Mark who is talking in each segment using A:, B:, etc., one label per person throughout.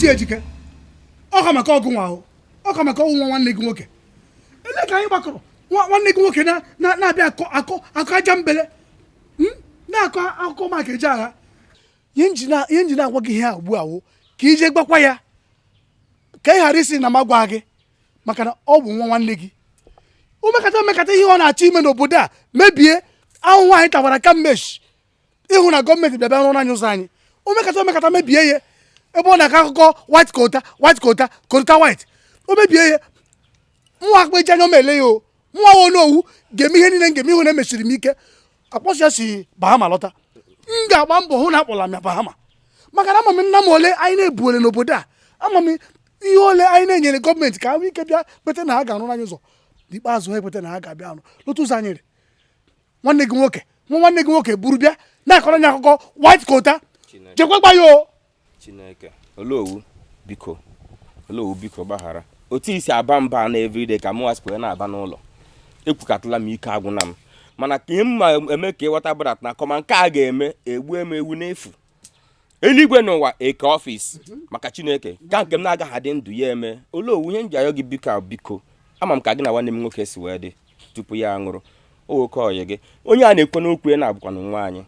A: Ichie Ejike, ọka maka ọgụ nwa ahụ, ọka maka ọnwụ nwa nwanne gị nwoke. Ele ka anyị gbakọrọ nwanne gị nwoke na-abịa akọ akọ akọ aja mbele, na-akọ akụkọ maka eje agha. Ihe nji na-agwa gị ihe a ugbu a wụ ka ije gbakwa ya, ka ị ghara isi na m agwa gị, maka na ọ bụ nwa nwanne gị. O mekata mekata ihe ọ na-achọ ime n'obodo a mebie ahụhụ anyị tawara kammeshi ịhụ na gọọmenti bịa bịa rụọ anyị ụzọ anyị. O mekata mekata mebie ya ebe ọ na-akọ akụkọ white coal tar, white coal tar, coal tar white. O mebie ya, mụnwa akpa eji anya m ele ya. O mụnwa Onowu ga-eme ihe niile m ga-eme ihu na emesiri m ike akpọsi ya si Bahama lọta. M ga-agba mbọ hụ na akpọla m ya Bahama, maka na ama m nna m ole anyị na-ebuole n'obodo a, ama m ihe ole anyị na-enyere gọọmenti ka ha nwee ike bịa kweta na ha ga-arụ anyị ụzọ. N'ikpeazụ ha ekweta na ha ga-abịa arụ lụta ụzọ anyị rị. Nwanne gị nwoke, nwa nwanne gị nwoke buru bịa na-akọrọ anyị akụkọ white coal tar. Jekwa gba ya o.
B: Chineke, Olowu biko, Olowu biko gbaghara. Otu isi aba mba na everyday ka mụnwa sikwa na-aba n'ụlọ. Ekwukatala m ike agwụna m, mana ka ihe m ma eme ka ịghọta bụrat na kọma nke a ga-eme egbu m ewu n'efu. Eluigwe n'ụwa eke ọfịs maka Chineke ka nke m na-agaghị adị ndụ ya eme. Olowu, ihe m ji ayọ gị biko biko, ama m ka gị na nwanne m nwoke si wee dị tupu ya aṅụrụ oke ọyị gị. Onye a na-ekwe n'okwu ya na-abụkwanụ nwa anyị,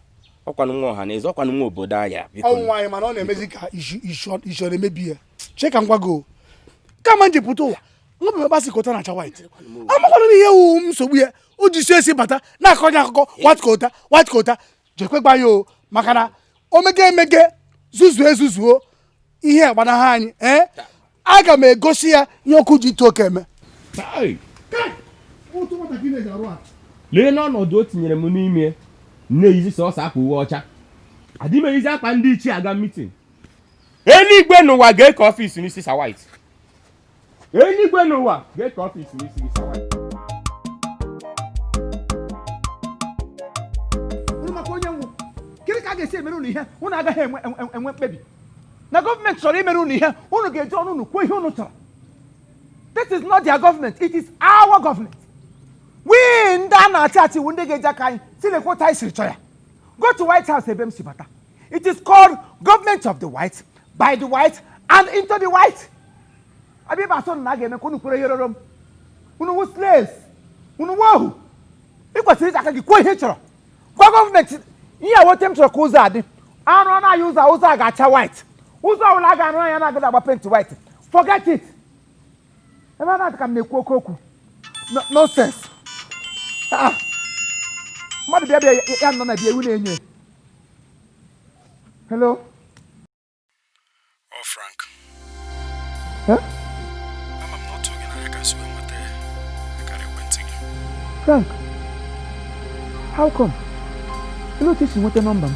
B: ọkwanụ nwa ọha na eze, ọkwanụ nwa obodo anyị.
A: Ọ nwa anyị, mana ọ na-emezi ka ishi ọ na-emebi ya. Chee ka m gwa gị o, kama m ji pụta ụwa nwa bụ coal tar na-acha white, amakwana m ihe wu nsogbu ya. O ji si esi bata na-akọnye akụkọ white coal tar, white coal tar. Jekwe gba ya o, maka na o mege emege zuzuo ezuzuo ihe agbanaha anyị. Ee, aga m egosi ya ihe ọkụ ji ite oke eme.
B: Lee n'ọnọdụ o tinyere m n'ime, na-eyizi sọsọ akwa uwe ọcha, adị m eyizi akwa ndị ichie aga meeting. Eluigwe n'ụwa ga-eke ọfịs n'isi Sir White. Eluigwe n'ụwa ga-eke ọfịs n'isi gị, Sir White.
C: Unu maka onye nwụ, gịnị ka a ga-esi emere unu ihe unu agaghị enwe mkpebi na gọọmenti chọrọ imere unu ihe? Unu ga-eji ọnụ unu kwuo ihe unu chọrọ. This is not their government, it is our government. We ndị a na-achị achị wu ndị ga-eji aka anyị si lekwa otu anyị siri chọọ ya. Go to White House ebe m si bata. It is called government of the white, by the white and into the white. Abịa ebe asọ na a ga-eme ka unu kwere ihe rọrọ m. Unu wu slaves, unu wu ohu. Ị kwesịrị iji aka gị kwuo ihe ị chọrọ, gwa gọọmenti ihe a wote m chọrọ ka ụzọ a dị. Arụ ọnụ anyị ụzọ, ụzọ a ga-acha white. Ụzọ ọbụla a ga-arụ anya na-agaghị agba paint white, forget it. Ebe a na-adị ka m na-ekwu oke okwu. Nonsense. Ah, mmadụ bịa bịa ya nọ na bịa ewu na-enyo. Hello?
D: Ọ Frank.
C: Eh?
D: Ama m na otu oge n'anya ka si wee nweta akara ekwentị gị.
C: Frank, how come? Olee otu i si nweta nọmba m?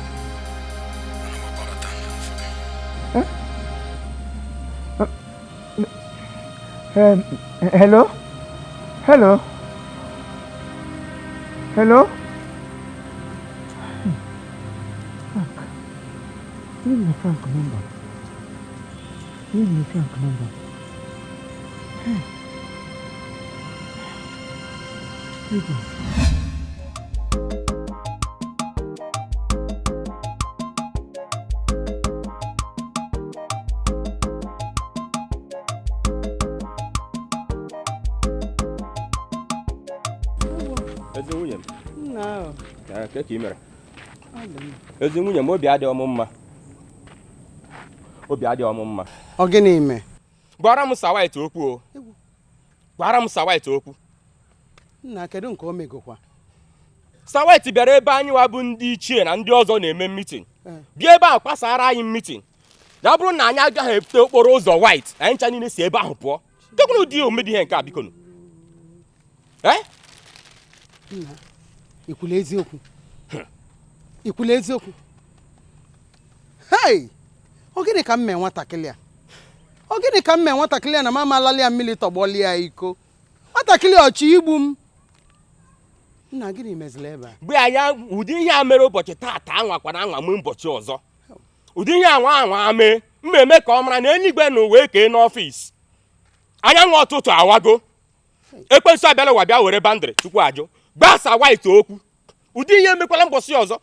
D: Ana m agbadata n'afọ gị.
C: Hello? Hello? Hello? Frank. Give me Frank number. Give me Frank number. Hey. Goodness.
B: Ezi nwunye m. Ke ka ị mere? Ezi nwunye m, obi adịghị m mma. Obi adịghị m mma.
E: Ọ gịnị mee?
B: Gwara m Sir White okwu o. Gwara m Sir White okwu.
E: Nna, kedu nke o megokwa?
B: Sir White bịara ebe anyị wa bụ ndị ichie na ndị ọzọ na-eme meeting. Bịa ebe ahụ kpasara anyị meeting. Ya bụrụ na anyị agaghị ebute okporo ụzọ white, anyị ncha niile si ebe ahụ pụọ. Kekwunu ụdị omedi ihe nke a bikonu.
E: Nna, ikwula eziokwu. Ikwula eziokwu. Hei! Ọ gịnị ka m mee nwatakịrị a? Ọ gịnị ka m mee nwatakịrị a na mama alali ya mmiri tọgbọlie ya iko? Nwatakịrị ọchị igbu m. Nna, gịnị meziri ebe a?
B: Mgbe anya ụdị ihe a mere ụbọchị taata anwakwana anwa mee ụbọchị ọzọ. Ụdị ihe anwa anwa mee, m eme ka ọ mara na eluigwe na ụwa eke n'ọfịs. Anyanwụ ọtụtụ awago. Ekwensu abịala ụwa bịa were boundary Chukwu ajụ. Gbasa White okwu. Ụdị ihe emekwala mbọsị ọzọ.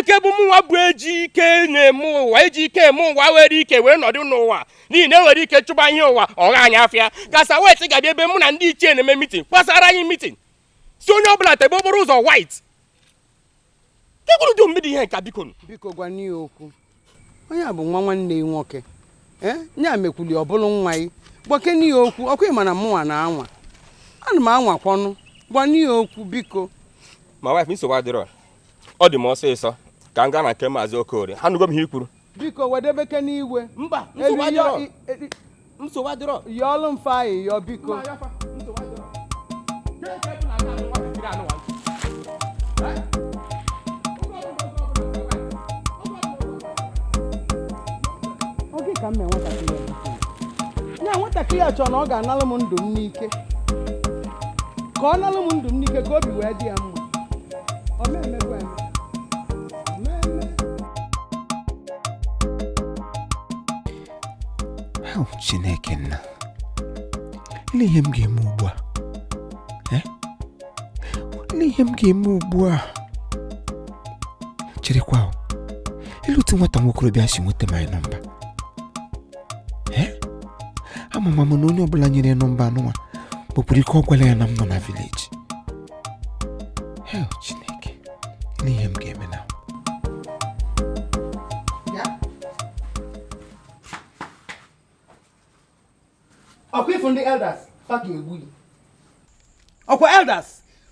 B: Nke bụ mụnwa bụ eji ike na-eme ụwa, eji ike eme ụwa, were ike wee nọdụ n'ụwa n'ihi na enwere ike chụba ihe ụwa ọgha anyị afịa. Ka Sir White ga-abịa ebe mụ na ndị ichie na-eme meeting, kwasara anyị meeting, si onye ọbụla tebe okporo ụzọ white. Kekwuru dị omimi ihe nka, biko.
E: Biko, gwa ya okwu. Onye a bụ nwa nwanne ya nwoke. Ee, nya mekwuli ọ bụrụ nwa ya. Gwakene ya okwu. Ọkwa ị mana mụnwa na anwa ana m anwakwanụ. Gwa ya okwu, biko.
B: Ma wife, nsogbu adịrọ. Ọ dị m ọsịsọ ka m gaa na nke Maazị Okorie. Ha nụgo m ihe i kwuru.
E: Biko, wedebeke n'igwe.
B: Mba, nsogbu adịrọ, nsogbu adịrọ.
E: Yọọlụ mfe anyị yọọ, biko. Oge ka m mee nwatakịrị a, biko. Ya nwatakịrị a chọrọ na ọ ga-analụ m ndụ m n'ike, ka ọ nalụ m ndụ m n'ike ka obi wee dị ya mma. Ọ mee emekwa eme. Ọ mee eme.
F: Hau, Chineke nna, ele ihe m ga-eme ugbu a? Eh? Ele ihe m ga-eme ugbu a? Cherekwa o. Ele otu nwata nwokorobịa si nweta my number? Eh? Ama m ama na onye ọbụla nyere nọmba anụnwa nwekwara ike ọ gwala ya na m nọ na village. Hell, Chineke, ele ihe m ga-eme na?
E: Ya. Ọkwa ifu ndị elders fa ga-egbu gị. Ọkwa elders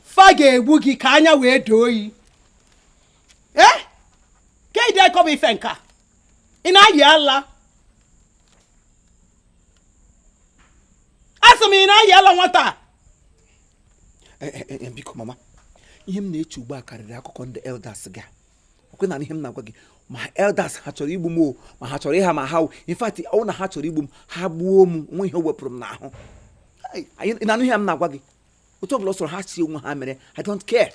E: fa ga-egbu gị ka anya wee doo yi. Ee, ka ịdị akọba ife nka ị na-ayị ala. Asị m, ị na-ayị ala nwata a?
F: Biko mama, ihe m na-eche ugbu a karịrị akụkọ ndị elders ga okwe na ihe m na-agwa gị. Ma elders ha chọrọ igbu m o, ma ha chọrọ ịha ma ha o, in fact, ọ na ha chọrọ igbu m, ha gbuo m, nwe ihe o wepụrụ m n'ahụ. Ị na-anụ ihe m na-agwa gị? Otu ọbụla ọ sọrọ ha si onwe ha mere, I don't care.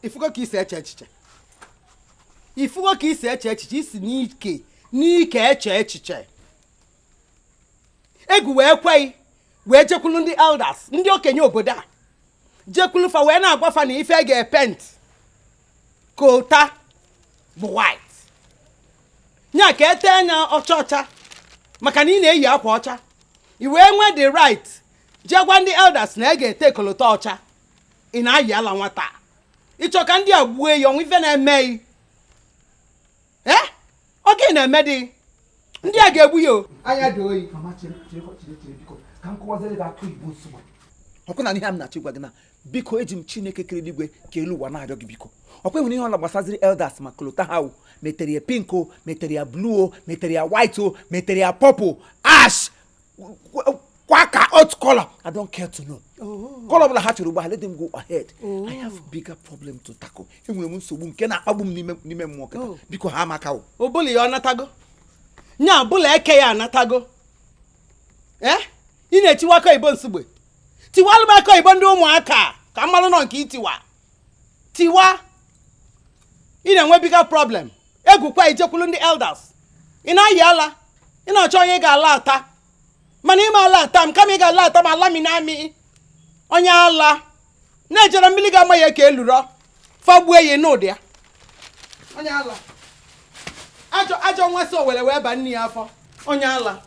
E: Ifugo ka isi eche echiche, ifugo ka isi eche echiche, isi n'ike n'ike eche echiche. Egwu wee kweghị wee jekwulu ndị elders, ndị okenye obodo a, jekwulu fa wee na-agwa fa na ife ga-epaint coal tar bụ white, nya ka ete anya ọcha ọcha, maka na ị na-eyi akwa ọcha. I wee nwee the right jee gwa ndị elders na ị ga-ete coal tar ọcha. Ị na-ayị ala nwata a. Ịchọ ka ndị a gbuo ya ọnwa ife na-eme ee, ọ gị na-eme dị ndị a ga-egbu ya o anya dị oyi.
F: Mama, chere, chere, chere, chere, biko, ka m kọwaziri gị akụ igbo nsogbu. Ọkwa na ihe m na-achọ ịgwa gị na, biko, eji m Chineke kere eluigwe ka elu ụwa na-arịọ gị, biko, ọkwa enwere ihe ọla gbasaziri elders ma coal tar ha o metere ya pink o, metere ya blue o, metere ya white o, metere ya purple, ash, kwaka otu color, I don't care to know. Color ọbụla ha chọrọ ugbu a, let them go ahead. I have bigger problem to tackle. Enwere m nsogbu nke na-akpagbu m n'ime mmụọ kịta. Biko, ha amaka o.
E: Ụbụla ya ọ natago, nya bụla eke ya anatago. Ee, ị na-etiwa aka oyibo nsugbe, tiwalụ m aka oyibo ndị ụmụaka ka mmalụ nọ nke itiwa tiwa. Ị na-enwe bigger problem. Egwukwa ijekwulu ndị elders, ị na-ayị ala, ị na-achọ onye ị ga-ala ata, mana ime ala ata m, kama ị ga-ala ata m ala mi na amị onye ala na-ejere mmiri ga-ama ya ka eluro fagbue ya n'ụdị ya. Onye ala, ajọ ajọ nwa si owere wee ba nne ya afọ. Onye ala,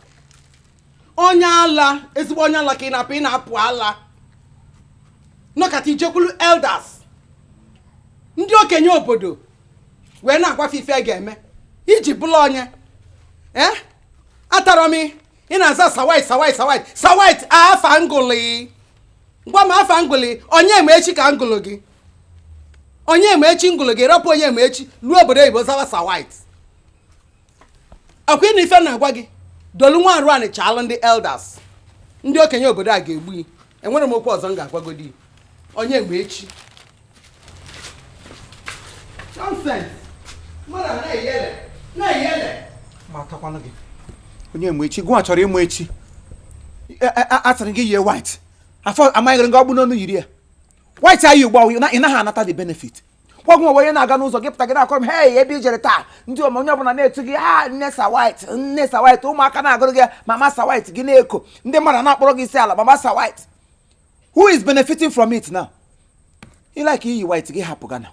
E: onye ala, ezigbo onye ala ka ị na-apụ, ị na-apụ ala nọkata ijekwulu elders, ndị okenye obodo, wee na-agwafe ife ga-eme iji bụrụ onye ee atara m. Ị na-aza Sir White, Sir White, Sir White, Sir White. Afa ngụlị, gwa m afa ngụlị. Onye ma echi ka ngụlụ gị, onye ma echi ngụlụ gị rapụ onye ma echi ruo obodo oyibo zawa Sir White. Ọkwa ị na ife na-agwa gị, dolu nwa arụ anị chaalụ ndị elders, ndị okenye obodo a ga-egbu gị. Enwere m okwu ọzọ m ga-agwagodi. Onye mgbe echi, nonsense, mmadụ a na-eyele na-eyele.
F: Ma atakwanụ gị onye mgbe echi. Gụnwa chọrọ ịmụ echi. Asịrị gị yie white, afọ amaghịrị gị ọgbụ n'ọnụ yiri ya white ayị ugbu a, ị naghị anata the benefit. Gwagwa onye na-aga n'ụzọ gị pụta gị na-akọrọ m, hey, ebe i jere taa, ndị ọma, onye ọbụla na-etu gị ha nne Sir White, nne Sir White, ụmụaka na-agụrụ gị mama Sir White, gị na-eko, ndị mmadụ na-akpọrọ gị isi ala, mama Sir White. Who is benefiting from it now? Ị like iyi white gị, hapụ gana.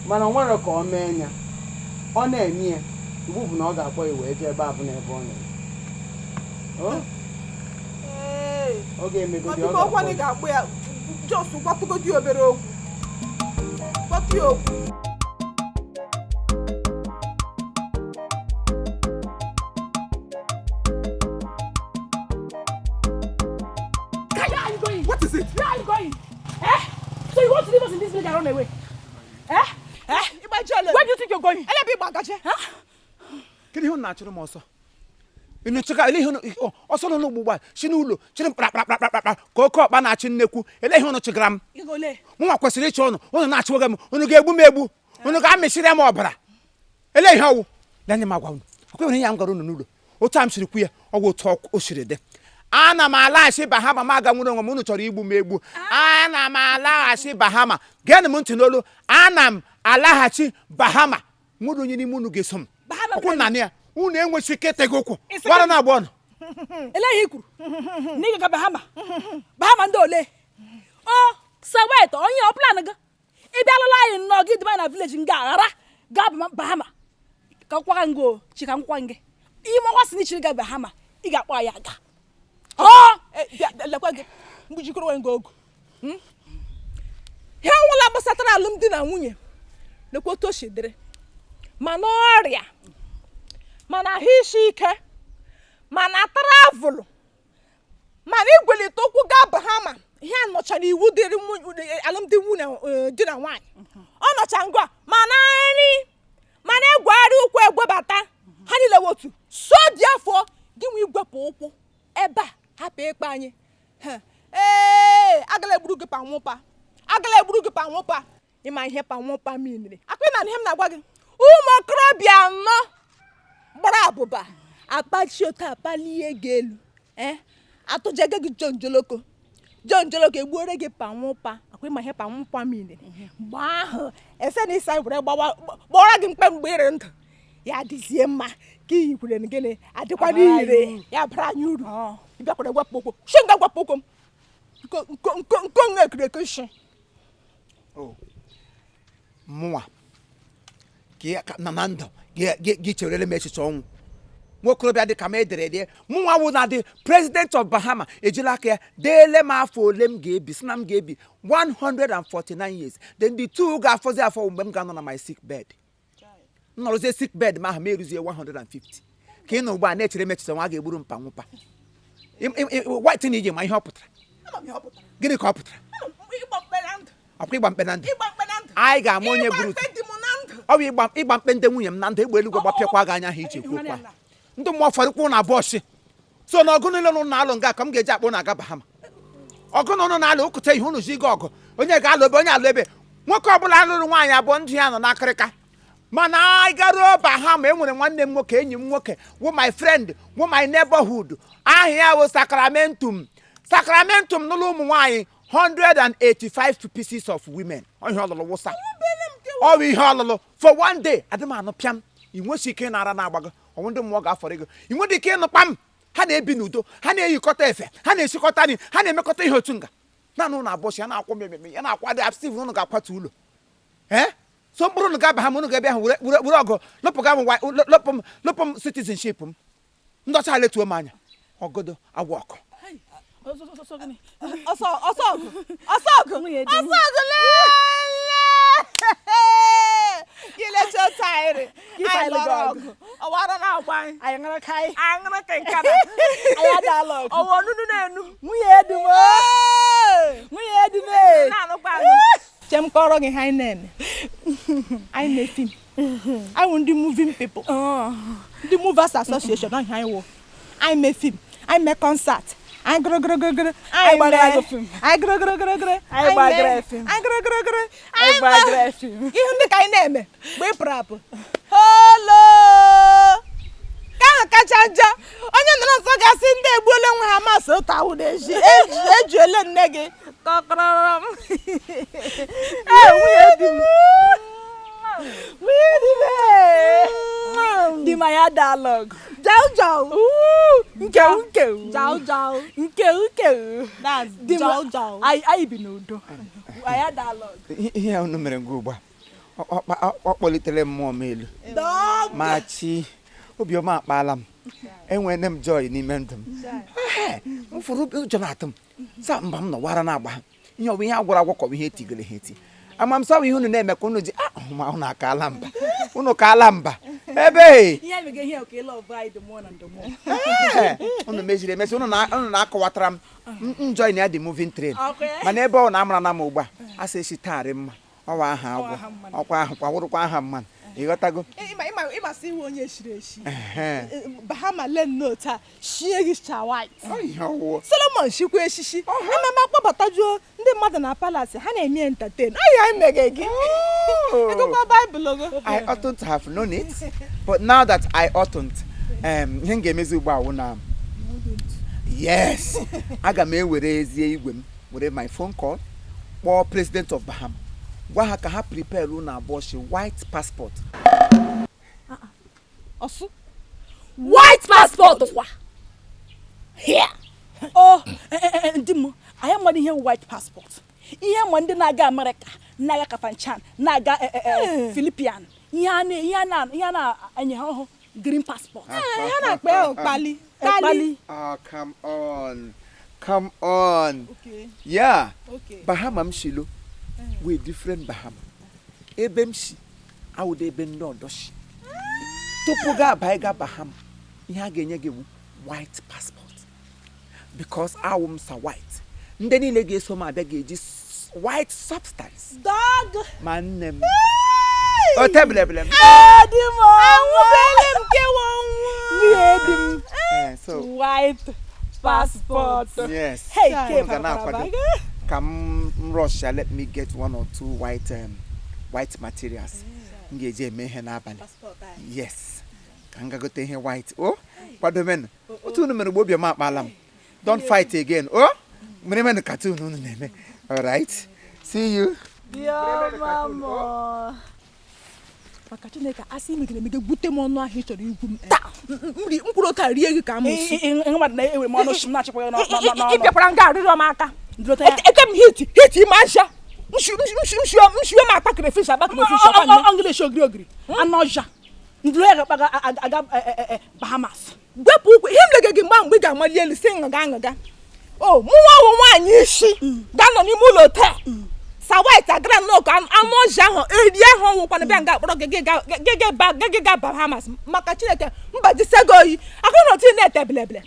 E: Mana o nwere ka ọ mee ya. Ọ na-eme ya, iwu bụ na ọ ga-akpọ ya wee jee ebe a bụ n'ebe ọ na-eme. Ọ ga-emegodi, ọ ga-akpọ ya.
G: Just gwatụgodi obere okwu. Gwatụ ya okwu.
H: Where are you going? What is it? Where are you going? Eh? So you want to leave us in this village and run away? Eh? Eh? Where do you think you're going? Huh?
F: Kedu ihe unu na-achụrụ m ọsọ? Unu chụga ele ihe ọsọ nọ n'ugbo si n'ụlọ chịrị m kpakpakpakpakpa ka oke ọkpa na-achị nnekwu ele ihe unu chụgara m. Mụnwa kwesịrị ịchụ ụnụ, ụnụ na-achụwaga m, unu ga-egbu m egbu, unu ga-amịsịrị m ọbara. Ele ihe ọwụ lenye m agwa unu. Ọkwa nwere ihe m gwara unu n'ụlọ. Otu a m siri kwu ya, ọgwụ otu o siri dị. Ana m alaghachi Bahama, m aga nwere onwe m, unu chọrọ igbu m egbu. Ana m alaghachi Bahama. Geenụ m ntị n'olu. Ana m alaghachi Bahama. Nwere onye n'ime unu ga-eso m. Ọkwụ nna ya, unu enweghị ike ịtega ụkwụ. Gwara na agba ọnụ.
H: Ele ihe i kwuru na ị ga Bahama. Bahama ndị ole? O Sawet, onye ọ plan gị. Ị bịalụla anyị nnọọ gị dịba na village nga aghara gaa Bahama. Ka nkwa ngo chika nkwa gị. Ime ọkwa si n'ichiri gaa Bahama, ị ga-akpọ ya aga.
G: Lekwa gị mgbujikọrọ onwe gị ogu. Ihe ọnwụla gbasatara alụmdi na nwunye lekwa otu o si dịrị. Mana ọrịa, mana ahụ isi ike, mana travelụ, mana igwelite ụkwụ gaa Bahama, ihe a nọchara iwu dịrị alụmdi nwunye di na nwaanyị. Ọ nọcha ngwa, mana nri, mana egwegharị ụkwụ egwebata, ha niile wotu. So dị afọ gị nwe igwepụ ụkwụ ebe a hapụ ịkpa anyị. Ee, agala egburu gị panwụpa. Agala egburu gị panwụpa. Ịma ihe panwụpa miniri. Akwa ịma ihe m na-agwa gị. Ụmụ okorobịa anọ gbara abụba akpachi otu akpalie gị elu. Atụjege gị jonjoloko. Jonjoloko egbuore gị panwụpa. Akwa ịma ihe panwụpa miniri. Mgbe ahụ ese na ịsa were gbawara gị mkpe mgbe ịrị ndụ. Ya dịzie mma ka iyi kwere gịnị adịkwa n'ire ya bara anyị uru. Ị bịakwara gwepụ ụkwụ. Shi nga gwepụ ụkwụ m. Nko nwa ekireke shi.
F: Mụnwa ka na ndụ gị cherele m echiche ọnwụ. Nwokorobịa dị ka m edere ede, mụnwa wụ na the president of Bahama ejila aka ya deele m afọ ole m ga-ebi, si na m ga-ebi 149 years. Then the two ga-afọzi afọ mgbe m ga-anọ na my sick bed. M nọrọzie sick bed m ahụ m eruzie 150. Ka ị nọ ugbu a na-echere m echiche nwa ga-egburu m panwụpa. White na ije ma ihe ọ pụtara. Gịnị ka ọ pụtara? Ọkwa ịgba mkpe na ndụ. Anyị ga-ama onye buru ọ bụ ịgba mkpe ndị nwunye m na ndụ egbe eluigwe gbapịakwa gị anya ha iji ekwu okwu. Ndị mmụọ fọrọkwa na abụọ shi. So na ọgụ niile ụnụ na-alụ nga ka m ga-eji akpọ na-aga Bahama. Ọgụ na ụnụ na-alụ ụkụta ihe ụnụ ji ịga ọgụ. Onye ga-alụ ebe onye alụ ebe. Nwoke ọbụla lụrụ nwaanyị abụọ ndụ ya nọ n'akịrịka. Mana anyị garuo Bahama, e nwere nwanne m nwoke, enyi m nwoke, wụ my friend, wụ my neighborhood. Aha ya wụ Sacramentum. Sacramentum n'ụlọ ụmụ nwaanyị 185 pieces of women. Ọ ihe ọlụlụ wụsa. Ọ bụ ihe ọlụlụ for one day. Adị m anụ pịam. I nwesi ike ịnara na-agbago. Ọnwụ ndị mmụọ ga-afọrọ ego. I nwere ike ịnụ kpam. Ha na-ebi n'udo, ha na-eyikọta efe, ha na-esikọta nri, ha na-emekọta ihe otu nga. Naanị ụnụ abụọ si ya na-akwụ mmemme, ya na-akwado Steve ụnụ ga-akwatu ụlọ. Ee? So mkpụrụ ụnụ ga-aba ha ma ụnụ ga-abịa ahụ were ọgụ lụpụga m lụpụ m citizenship m. Ndị ọcha letuo m anya. Ọgọdọ agwọ ọkụ.
G: Ọsọ ọgụ ọsọ ọgụ ọsọ ọgụ lelee. Gị lecha otu anyị anyị lụrụ ọgụ. Ọwara na-agba anyị.
H: Anyị ṅụrụ kai.
G: Anyị ṅụrụ kai nke na.
H: Anyị adaala ọgụ.
G: Ọwa onunu na-enu.
H: Nwunye di m. Nwunye di m.
G: Na-anụkwa anụ. Che m kọrọ gị ha anyị na-eme. Anyị na-efim. Anyị wụ ndị moving people. Ndị Movers Association ọhịa anyị wụ. Anyị mee film. Anyị mee concert. Anyị gụrụ gụrụ gụrụ gụrụ.
H: Anyị gbara film.
G: Anyị gụrụ gụrụ gụrụ gụrụ.
H: Anyị gbara film.
G: Anyị gụrụ gụrụ gụrụ.
H: Anyị gbara film.
G: Ihe ndị ka anyị na-eme mgbe ị pụrụ apụ. Holo! Ka ahụ kacha njọ. Onye nọrọ nso ga-asị ndị egbuola onwe ha masị otu awụ na-eji. Eji ole nne gị. Kọkọrọrọ m.
H: Ee, nwunye di m. Nwunye di m. Di m anyị adaala ọgụ.
G: Jau jau.
H: Nkewu nkewu.
G: Jau jau.
H: Nkewu nkewu.
G: That's jau jau.
H: Anyị bi n'udo. Anyị adaala ọgụ.
F: Ihe unu mere ngwa ugbu a. Ọ kpọlitere mmụọ m elu. Ma chi obiọma akpaala m, enwere m joy n'ime ndụ m. Ehe, m fụrụ ụjọ na-atụ m sa mba m nọwara na-agba ha ihe ọ bụ ihe agwara agwọ ka ọ bụ ihe etigere ha eti. Ama m sawa ihe unu na-eme ka unu ji ma unu akaala mba, unu kaala mba ebe.
H: Ihe anyị mege ihe ka ịlọ anyị the more and the more.
F: Ee, unu meziri emezi, unu na-akọwatara m m join ya the moving train.
H: Okay.
F: Mana ebe ọ na-amara na m ugbu a, a sị esi taarị mma ọwa aha agwọ ọkwa ahụ kwawụrụkwa aha mmanụ, ịghọtago?
G: Ịmasị iwe onye shiri eshi.
F: Ehe.
G: Bahama len note a shie gị cha white.
F: Ọ ihe ọwụwa.
G: Solomon shikwa eshishi ememe akpọbatajuo ndị mmadụ na palace ha na-eme entertain. Ọya anyị mege gị ịgụkwa baịbụl gị.
F: I oughtn't to have known it, but now that I oughtn't, ihe m ga-emezi ugbu a wụ na yes, aga m ewere ezie igwe m were my phone call kpọọ president of Bahama, gwa ha ka ha prepare unu abụọ shi white passport.
G: Ọsụ
H: white passport kwa here. Oh, ndị m anyị amara ihe white passport, ihe ma ndị na-aga Amerịka, na-aga Kafanchan, na-aga Philippine, ihe a na-enye ha ọhụ green passport.
G: Ha na-akpa ya kpali kpali.
F: Oh, come on, come on.
G: Okay.
F: Yeah.
G: Okay.
F: Bahama m shilo we different Bahama. Ebe m shi awụdo ebe ndị ọdọ shi. Tupu ga aba ga Bahama, ihe a ga-enye gị bụ white passport because awụ m sa white. Ndị niile ga-eso m abịa ga-eji white substance.
G: Dog.
F: Ma nne m o tebụlebele m.
H: Edi m
G: Anwụbele m kewa ọnwụ.
H: Edi m.
F: So
H: white passport.
F: Yes.
H: Hey,
F: Unu ga na-akwado ka m rush ya, let me get one or two white white materials m ga-eji eme ihe n'abalị. Yes, ka m gagote ihe white. O kwadomenụ otu unu mere mgbe obiọma akpaala m. Don't fight again. O mere menụ cartoon unu na-eme. All right, see you.
G: Maka Chineke asị imegide emege gwute m ọnụ ahụ ị chọrọ igwu m taa mkpụrụ ụka rie gị ka m si. Ị bịakwara nga arịrịọ m aka ete m hit hit ime aja nshuo m akpa crayfish akpa crayfish ọkwa nne.
H: English ogiri ogiri anụ ọja ndụrụ ya ga-akpa aga Bahamas.
G: Gwepụ ụkwụ ihe m lege gị mgbe mgbe ị ga-amali elu si ṅụga ṅụga. O mụnwa wụ nwaanyị isi ga-anọ n'ime ụlọ taa. Sa white agara nnọọ ka anụ ọjị ahụ eri ahụ ọnwụkwana bịa nga akpọrọ gị gị ga Bahamas. Maka Chineke mbajise gị oyi akụ na otu ị na-ete belebele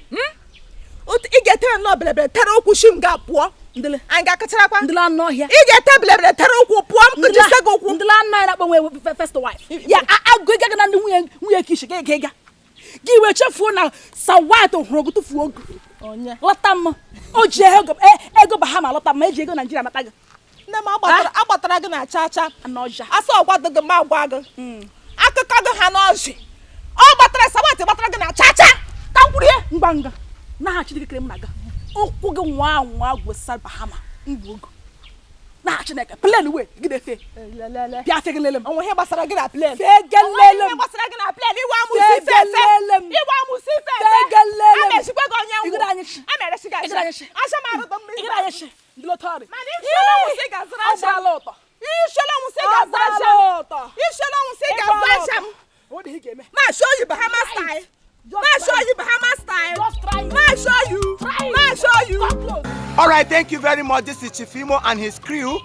G: ị ga-ete nnọọ belebele tere ụkwụ shi m ga pụọ. Anyị ga-akacharakwa
H: ndịla anụ ọhịa.
G: Ị ga-ete belebele tere ụkwụ pụọ m kụjise gị ụkwụ.
H: Ndịla anụ ọhịa na-akpọ nwe first wife ya agụ ịga na ndị nwunye kishi gị ga gị wee chefuo na sa white hụrụ gị tụfuo ogo lọta m o ji ego Bahama lọta m eji ego Naijiria nata gị.
G: Nne m agbatara gị na cha cha asọ ọgwado gị ma agwa gị akụkọ gị ha n'ọjị ọ gbatara sa white gbatara gị na cha cha
H: ka m kwuru ihe ngwa nga n'aha Chineke kere m na ga ụkwụ gị nwa nwa gwesa Bahama ngwa ogo n'aha Chineke plane wee gị na-efe bịa fege lele m.
G: Onwe ihe gbasara gị na plane.
H: Fege lele m.
G: Ihe gbasara gị na plane iwe amụsị ife efe iwe amụsị ife efe.
H: Fege lele m.
G: A na-eshikwa gị onye ngwụ.
H: Igide anyị shi.
G: A na-ereshi gị
H: Igide anyị shi.
G: aja m arụdọ mmiri.
H: Igide anyị shi. Ndị lọtọrị.
G: Mana isiela nwụsị ga-azụrụ aja.
H: Ọ gbala ụtọ.
G: Isiela nwụsị ga-azụrụ aja. Isiela nwụsị ga-azụrụ aja m.
H: What did he get me?
G: Ma show you Bahama style. Ma show you Bahama style.
H: Just try it.
G: Ma show you.
H: Try it.
G: Ma show you.
H: Come close.
F: All right, thank you very much. This is Chief Imo and his crew.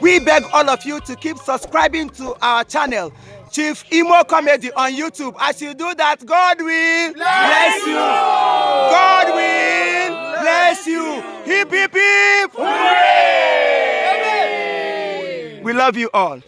F: We beg all of you to keep subscribing to our channel, Chief Imo Comedy on YouTube. As you do that, God will bless you. God will bless you. Hip, hip, hip. Hooray! We love you all.